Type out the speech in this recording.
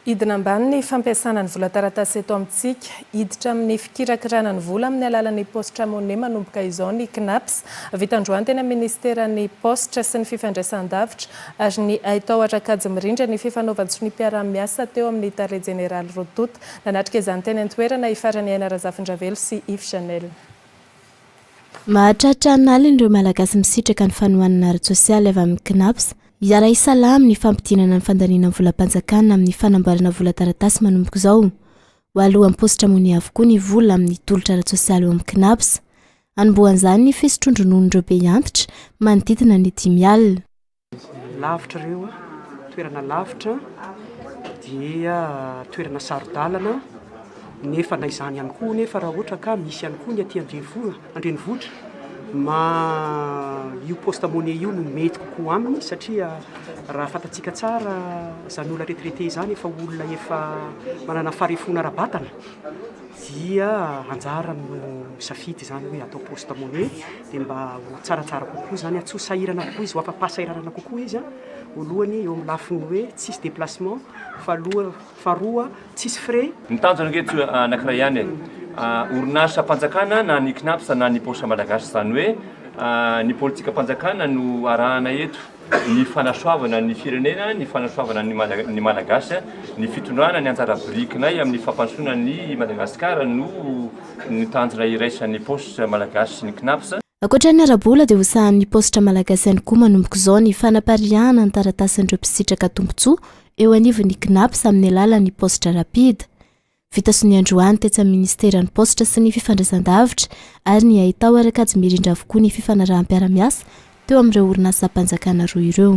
Hidina ambany ny fampiasana ny vola taratasy eto amintsika. Hiditra amin'ny fikirakirana ny vola amin'ny alalan'ny paositra money manomboka izao ny Cnaps. Vita androany teny amin'ny minisiteran'ny Paositra sy ny fifandraisan-davitra ary ny haitao ara-kajy mirindra ny fifanaovan-tsoniam-piaraha-miasa teo amin'ny tale jeneraly roa tonta. Nanatrika izany teny an-toerana i Faraniaina Razafindravelo sy Yves Chanel. Mahatratra an'aliny ireo Malagasy misitraka ny fanohanana ara-tsosialy avy amin'ny Cnaps. Hiara-hisalahy amin'ny fampidinana ny fandaniana ny volam-panjakana amin'ny fanamboarana vola taratasy manomboka izao. Ho alohan'ny paositra money avokoa ny vola amin'ny tolotra ara-tsosialy eo amin'ny Cnaps. Hanombohan'izany ny fisotroan-drononon'ireo be antitra manodidina ny 50. Lavitra ireo, toerana lavitra dia toerana saro-dalana nefa na izany ihany koa nefa raha ohatra ka misy ihany koa ny aty an-drenivohitra ma io poste monnaie io no mety kokoa aminy satria raha fantatsika tsara izany olona retraité izany efa olona efa manana faharefoana ara-batana. Dia anjarany no misafidy izany hoe atao poste monnaie dia mba ho tsaratsara kokoa izany, tsy ho sahirana kokoa izy, ho afa-pahasahiranana kokoa izy voalohany eo amin'ny lafiny hoe tsisy déplacement, faharoa faharoa tsisy frais. Ny tanjona ange tsy anankiray ihany e! Orinasam-panjakana na ny Cnaps na ny Paositra Malagasy, izany hoe ny politikam-panjakana no arahana eto. ny fanasoavana ny firenena, ny fanasoavana ny Malagasy, ny fitondrana ny anjara birikinay amin'ny fampandrosoana an'i Madagasikara no ny tanjona iraisan'ny Paositra Malagasy sy ny Cnaps. Ankoatra ny ara-bola dia hosahanin'ny Paositra Malagasy ihany koa manomboka izao ny fanapariahana ny taratasin'ireo mpisitraka tombontsoa eo anivon'ny Cnaps amin'ny alalan'ny paositra rapide. Vita sonia androany tetsy amin'ny minisiteran'ny Paositra sy ny Fifandraisandavitra ary ny haitao ara-kajy mirindra avokoa ny fifanaraham-piarahamiasa teo amin'ireo orinasam-panjakana roa ireo.